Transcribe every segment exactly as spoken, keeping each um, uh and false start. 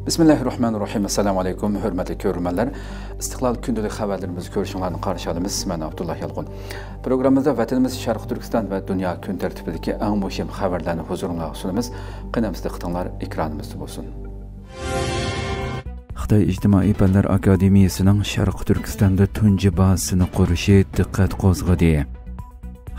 بىسمىللاھىررەھمانىررەھىم. ئەسسالامۇ ئەلەيكۇم، ھۆرمەتلىك كۆرۈرمەنلەر. ئىستىقلال كۈندىلىك خەۋەرلىرىمىزنى كۆرۈشۈڭلارنى قارشى ئالىمىز. مەن ئابدۇللا يالقۇن. پروگراممىمىزدا ۋەتىنىمىز شەرقىي تۈركىستان ۋە دۇنيا كۈن تەرتىپىدىكى ئەڭ مۇھىم خەۋەرلەرنى ھۇزۇرۇڭلارغا سۇنىمىز. قېنى ئەمىسە دىققىتىڭلار ئېكرانىمىزدا بولسۇن. خىتاي ئىجتىمائىي پەنلەر ئاكادېمىيىسىنىڭ شەرقىي تۈركىستاندا تۇنجى بازىسىنى قۇرۇشى دىققەت قوزغىدى.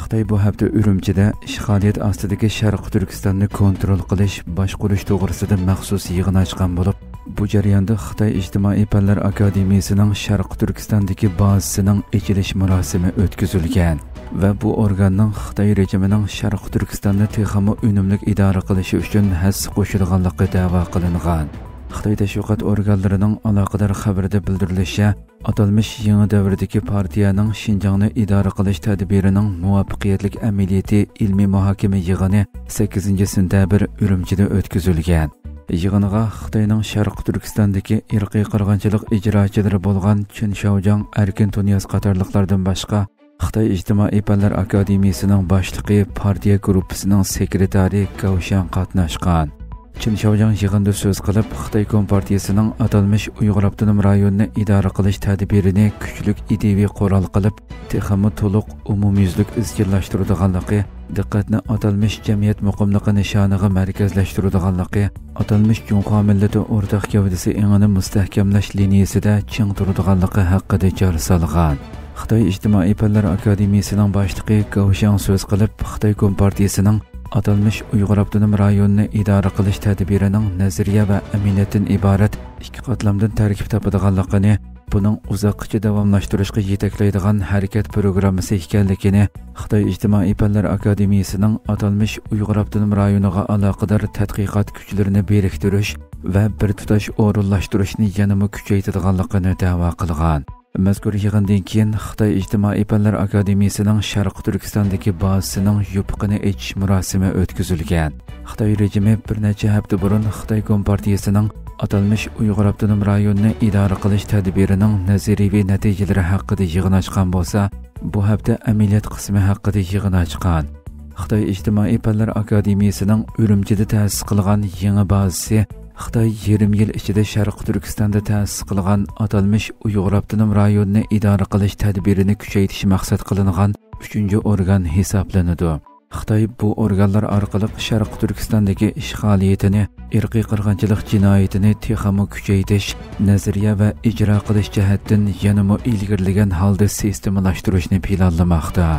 خىتاي بۇ ھەپتە ئۈرۈمچىدە ئىشغالىيەت ئاستىدىكى شەرقىي تۈركىستاننى كونترول قىلىش، باشقۇرۇش توغرىسىدا مەخسۇس يىغىن ئاچقان بولۇپ، بۇ جەرياندا خىتاي ئىجتىمائىي پەنلەر ئاكادېمىيىسىنىڭ شەرقىي تۈركىستاندىكى بازىسىنىڭ ئېچىلىش مۇراسىمى ئۆتكۈزۈلگەن ۋە بۇ ئورگاننىڭ خىتاي رېجىمىنىڭ شەرقىي تۈركىستاننى تېخىمۇ ئۈنۈملۈك ئىدارە قىلىشى ئۈچۈن ھەسسە قوشىدىغانلىقى دەۋا قىلىنغان. خىتاي تەشۋىقات ئورگانلىرىنىڭ ئالاقىدار خەۋىرىدە بىلدۈرۈلۈشىچە، ئاتالمىش يېڭى دەۋردىكى پارتىيەنىڭ شىنجاڭنى ئىدارە قىلىش تەدبىرىنىڭ مۇۋەپپەقىيەتلىك ئەمەلىيىتى ئىلمىي مۇھاكىمە يىغىنى سەككىزىنچى سېنتەبىر ئۈرۈمچىدە ئۆتكۈزۈلگەن. يىغىنغا خىتاينىڭ شەرقىي تۈركىستاندىكى ئىرقىي قىرغىنچىلىق ئىجراچىلىرى بولغان چېن شياۋجياڭ، ئەركىن تۇنىياز قاتارلىقلاردىن باشقا، خىتاي ئىجتىمائىي پەنلەر ئاكادېمىيىسىنىڭ باشلىقى، پارتىيە گۇرۇپپىسىنىڭ سېكرېتارى گاۋ شياڭ قاتناشقان. چېن شياۋجياڭ يىغىندا سۆز قىلىپ، خىتاي كومپارتىيىسىنىڭ ئاتالمىش ئۇيغۇر ئاپتونوم رايونىنى ئىدارە قىلىش تەدبىرىنى كۈچلۈك ئىدىيىۋى قورال قىلىپ، تېخىمۇ تولۇق، ئومۇميۈزلۈك ئىزچىللاشتۇرىدىغانلىقى، دىققەتنى ئاتالمىش جەمئىيەت مۇقىملىقى نىشانىغا مەركەزلەشتۈرىدىغانلىقى، ئاتالمىش جۇڭخۇا مىللىتى ئورتاق گەۋدىسى ئېڭىنى مۇستەھكەملەش لىنىيىسىدە چىڭ تۇرىدىغانلىقى ھەققىدە جار سالغان. خىتاي ئىجتىمائىي پەنلەر ئاكادېمىيىسىنىڭ باشلىقى گاۋ شياڭ سۆز قىلىپ، خىتاي كومپارتىيىسىنىڭ ئاتالمىش ئۇيغۇر ئاپتونوم رايونىنى ئىدارە قىلىش تەدبىرىنىڭ نەزەرىيە ۋە ئەمەلىيەتتىن ئىبارەت ئىككى قاتلامدىن تەركىب تاپىدىغانلىقىنى، بۇنىڭ ئۇزاققىچە داۋاملاشتۇرۇشقا يېتەكلەيدىغان ھەرىكەت پروگراممىسى ئىكەنلىكىنى، خىتاي ئىجتىمائىي پەنلەر ئاكادېمىيىسىنىڭ ئاتالمىش ئۇيغۇر ئاپتونوم رايونىغا ئالاقىدار تەتقىقات كۈچلىرىنى بىرىكتۈرۈش ۋە بىر تۇتاش ئورۇنلاشتۇرۇشنى يەنىمۇ كۈچەيتىدىغانلىقىنى دەۋا قىلغان. مەزكۇر يىغىندىن كېيىن خىتاي ئىجتىمائىي پەنلەر ئاكادېمىيىسىنىڭ شەرقىي تۈركىستاندىكى بازىسىنىڭ يوپۇقىنى ئېچىش مۇراسىمى ئۆتكۈزۈلگەن. خىتاي رېجىمى بىر نەچچە ھەپتە بۇرۇن خىتاي كومپارتىيىسىنىڭ ئاتالمىش ئۇيغۇر ئاپتونوم رايونىنى ئىدارە قىلىش تەدبىرىنىڭ نەزەرىيىۋى نەتىجىلىرى ھەققىدە يىغىن ئاچقان بولسا، بۇ ھەپتە ئەمەلىيەت قىسمى ھەققىدە يىغىن ئاچقان. خىتاي ئىجتىمائىي پەنلەر ئاكادېمىيىسىنىڭ ئۈرۈمچىدە تەسىس قىلغان يېڭى بازىسى خىتاي يېرىم يىل ئىچىدە شەرقىي تۈركىستاندا تەسىس قىلغان ئاتالمىش ئۇيغۇر ئاپتونوم رايونىنى ئىدارە قىلىش تەدبىرىنى كۈچەيتىش مەقسەت قىلىنغان ئۈچىنچى ئورگان ھېسابلىنىدۇ. خىتاي بۇ ئورگانلار ئارقىلىق شەرقىي تۈركىستاندىكى ئىشغالىيىتىنى، ئىرقىي قىرغىنچىلىق جىنايىتىنى تېخىمۇ كۈچەيتىش، نەزەرىيە ۋە ئىجرا قىلىش جەھەتتىن يەنىمۇ ئىلگىرىلىگەن ھالدا سىستېمىلاشتۇرۇشنى پىلانلىماقتا.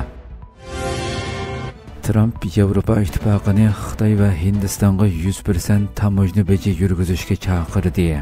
ترامپ ياۋروپا ئىتتىپاقىنى خىتاي ۋە ھىندىستانغا يۈز پىرسەنت تاموژنا بېجى يۈرگۈزۈشكە چاقىردى.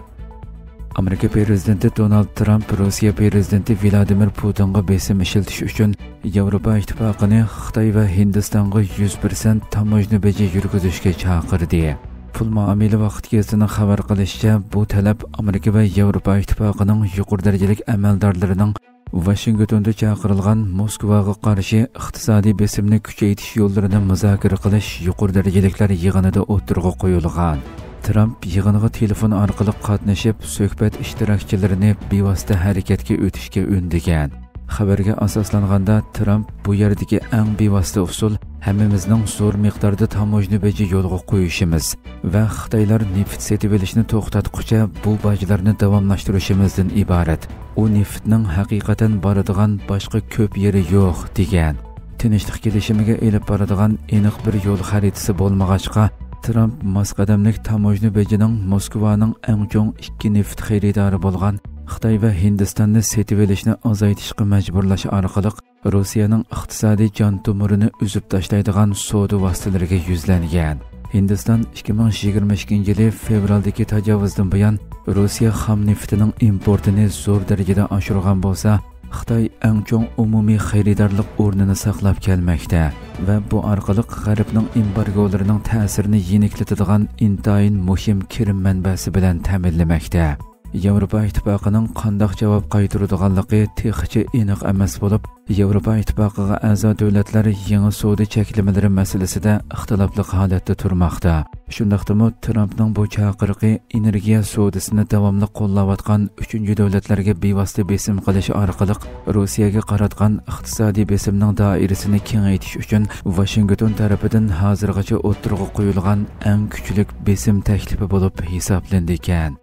ئامېرىكا پىرېزىدېنتى دونالد ترامپ روسىيە پىرېزىدېنتى ۋلادىمىر پۇتىنغا بېسىم ئىشلىتىش ئۈچۈن ياۋروپا ئىتتىپاقىنى خىتاي ۋە ھىندىستانغا يۈز پىرسەنت تاموژنا بېجى يۈرگۈزۈشكە چاقىردى. پۇل مۇئامىلە ۋاقتى گېزىتىنىڭ خەۋەر قىلىشىچە، بۇ تەلەپ ئامېرىكا ۋە ياۋروپا ئىتتىپاقىنىڭ يۇقىرى دەرىجىلىك ئەمەلدارلىرىنىڭ ۋاشىنگتوندا چاقىرىلغان موسكۋاغا قارشى ئىقتىسادىي بېسىمنى كۈچەيتىش يوللىرىنى مۇزاكىرە قىلىش يۇقىرى دەرىجىلىكلەر يىغىنىدا ئوتتۇرىغا قويۇلغان. ترامپ يىغىنغا تېلېفون ئارقىلىق قاتنىشىپ، سۆھبەت ئىشتىراكچىلىرىنى بىۋاسىتە ھەرىكەتكە ئۆتۈشكە ئۈندىگەن. خەۋەرگە ئاساسلانغاندا، ترامپ بۇ يەردىكى ئەڭ بىۋاسىتە ئۇسۇل ھەممىمىزنىڭ زور مىقداردا تاموژنا بېجى يولغا قويۇشىمىز ۋە خىتايلار نېفىت سېتىۋېلىشنى توختاتقۇچە بۇ باجلارنى داۋاملاشتۇرۇشىمىزدىن ئىبارەت. ئۇ نېفىتنىڭ ھەقىقەتەن بارىدىغان باشقا كۆپ يېرى يوق، دېگەن. تىنچلىق كېلىشىمىگە ئېلىپ بارىدىغان ئېنىق بىر يول خەرىتىسى بولمىغاچقا، ترامپ ماس قەدەملىك تاموژنا بېجىنىڭ موسكۋانىڭ ئەڭ چوڭ ئىككى نېفىت خېرىدارى بولغان خىتاي ۋە ھىندىستاننى سېتىۋېلىشنى ئازايتىشقا مەجبۇرلاش ئارقىلىق، روسىيەنىڭ ئىقتىسادىي جان تومۇرىنى ئۈزۈپ تاشلايدىغان سودا ۋاسىتىلىرىگە يۈزلەنگەن. ھىندىستان ئىككى مىڭ يىگىرمە ئىككىنچى يىلى فېۋرالدىكى تاجاۋۇزدىن بۇيان روسىيە خام نېفىتىنىڭ ئىمپورتىنى زور دەرىجىدە ئاشۇرغان بولسا، خىتاي ئەڭ چوڭ ئومۇمىي خېرىدارلىق ئورنىنى ساقلاپ كەلمەكتە ۋە بۇ ئارقىلىق غەربنىڭ ئېمبارگولىرىنىڭ تەسىرىنى يېنىكلىتىدىغان ئىنتايىن مۇھىم كىرىم مەنبەسى بىلەن تەمىنلىمەكتە. ياۋروپا ئىتتىپاقىنىڭ قانداق جاۋاب قايتۇرىدىغانلىقى تېخىچە ئېنىق ئەمەس بولۇپ، ياۋروپا ئىتتىپاقىغا ئەزا دۆلەتلەر يېڭى سودا چەكلىمىلىرى مەسىلىسىدە ئىختىلاپلىق ھالەتتە تۇرماقتا. شۇنداقتىمۇ، ترامپنىڭ بۇ چاقىرىقى ئېنېرگىيە سودىسىنى داۋاملىق قوللاۋاتقان ئۈچىنچى دۆلەتلەرگە بىۋاسىتە بېسىم قىلىش ئارقىلىق روسىيەگە قاراتقان ئىقتىسادىي بېسىمنىڭ دائىرىسىنى كېڭەيتىش ئۈچۈن ۋاشىنگتون تەرىپىدىن ھازىرغىچە ئوتتۇرىغا قويۇلغان ئەڭ كۈچلۈك بېسىم تەكلىپى بولۇپ ھېسابلىنىدىكەن.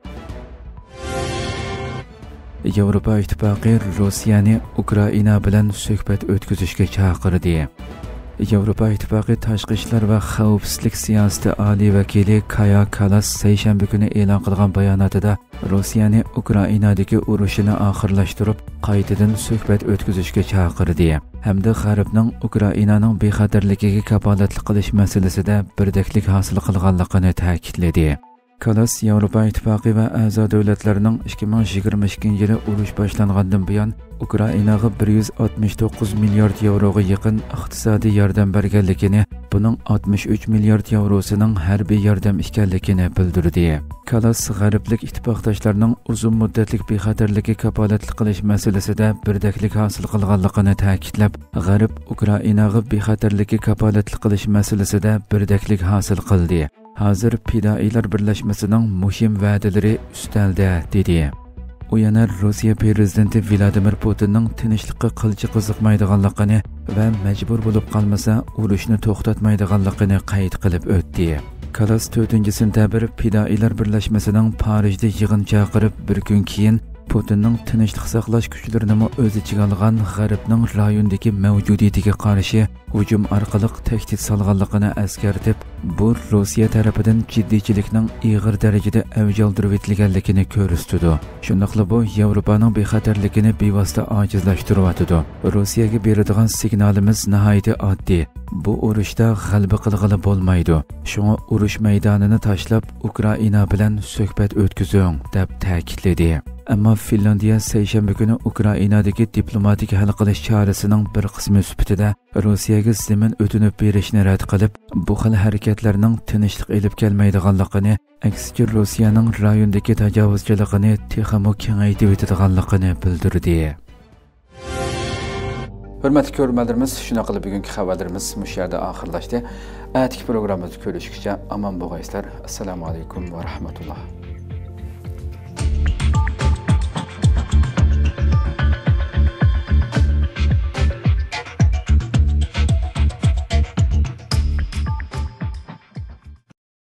ياۋروپا ئىتتىپاقى روسىيەنى ئۇكرائىنا بىلەن سۆھبەت ئۆتكۈزۈشكە چاقىردى. ياۋروپا ئىتتىپاقى تاشقى ئىشلار ۋە خەۋپسىزلىك سىياسىتى ئالىي ۋەكىلى كايا كالاس سەيشەنبە كۈنى ئېلان قىلغان باياناتىدا روسىيەنى ئۇكرائىنادىكى ئۇرۇشىنى ئاخىرلاشتۇرۇپ، قايتىدىن سۆھبەت ئۆتكۈزۈشكە چاقىردى ھەمدە غەربنىڭ ئۇكرائىنانىڭ بىخەتەرلىكىگە كاپالەتلىك قىلىش مەسىلىسىدە بىردەكلىك ھاسىل قىلغانلىقىنى تەكىتلىدى. كالاس ياۋروپا ئىتتىپاقى ۋە ئەزا دۆلەتلەرنىڭ ئىككى مىڭ يىگىرمە ئىككىنچى يىلى ئۇرۇش باشلانغاندىن بۇيان ئۇكرائىناغا بىر يۈز ئاتمىش توققۇز مىليارد ياۋروغا يېقىن ئىقتىسادىي ياردەم بەرگەنلىكىنى، بۇنىڭ ئاتمىش ئۈچ مىليارد ياۋروسىنىڭ ھەربىي ياردەم ئىكەنلىكىنى بىلدۈردى. كالاس غەربلىك ئىتتىپاقداشلارنىڭ ئۇزۇن مۇددەتلىك بىخەتەرلىككە كاپالەتلىك قىلىش مەسىلىسىدە بىردەكلىك ھاسىل قىلغانلىقىنى تەكىتلەپ، غەرب ئۇكرائىناغا بىخەتەرلىككە كاپالەتلىك قىلىش مەسىلىسىدە بىردەكلىك ھاسىل قىلدى. ھازىر پىدائىيلار بىرلەشمىسىنىڭ مۇھىم ۋەدىلىرى ئۈستەلدە، دېدى. ئۇ يەنە روسىيە پىرېزىدېنتى ۋلادىمىر پۇتىننىڭ تىنچلىققا قىلچە قىزىقمايدىغانلىقىنى ۋە مەجبۇر بولۇپ قالمىسا ئۇرۇشنى توختاتمايدىغانلىقىنى قەيت قىلىپ ئۆتتى. كالاس تۆتىنچى سېنتەبىر پىدائىيلار بىرلەشمىسىنىڭ پارىژدا يىغىن چاقىرىپ، بىر كۈن كېيىن پۇتىننىڭ تىنچلىق ساقلاش كۈچلىرىنىمۇ ئۆز ئىچىگە ئالغان غەربنىڭ رايوندىكى مەۋجۇدىيىتىگە قارشى ھۇجۇم ئارقىلىق تەھدىت سالغانلىقىنى ئەسكەرتىپ، بۇ روسىيە تەرىپىدىن جىددىيچىلىكنىڭ ئېغىر دەرىجىدە ئەۋج ئالدۇرۇۋېتىلگەنلىكىنى كۆرسىتىدۇ. شۇنداقلا بۇ ياۋروپانىڭ بىخەتەرلىكىنى بىۋاسىتە ئاجىزلاشتۇرۇۋاتىدۇ. روسىيەگە بېرىدىغان سىگنالىمىز ناھايىتى ئاددىي. بۇ ئۇرۇشتا غەلىبە قىلغىلى بولمايدۇ. شۇڭا ئۇرۇش مەيدانىنى تاشلاپ، ئۇكرائىنا بىلەن سۆھبەت ئۆتكۈزۈڭ، دەپ تەكىتلىدى. ئەمما فىنلاندىيە سەيشەنبە كۈنى ئۇكرائىنادىكى دىپلوماتىك ھەل قىلىش چارىسىنىڭ بىر قىسمى سۈپىتىدە روسىيەگە زېمىن ئۆتۈنۈپ بېرىشنى رەت قىلىپ، بۇ خىل ھەرىكەتلەرنىڭ تىنچلىق ئېلىپ كەلمەيدىغانلىقىنى، ئەكسىچە روسىيەنىڭ رايوندىكى تاجاۋۇزچىلىقىنى تېخىمۇ كېڭەيتىۋېتىدىغانلىقىنى بىلدۈردى. ھۆرمەتلىك كۆرۈرمەنلىرىمىز، شۇنداق قىلىپ بۈگۈنكى خەۋەرلىرىمىز مۇشۇ يەردە ئاخىرلاشتى. ئەتىكى پروگراممىمىزدا كۆرۈشكىچە ئامان بولغايسىلەر. ئەسسالامۇ ئەلەيكۇم ۋە رەھمەتۇللا.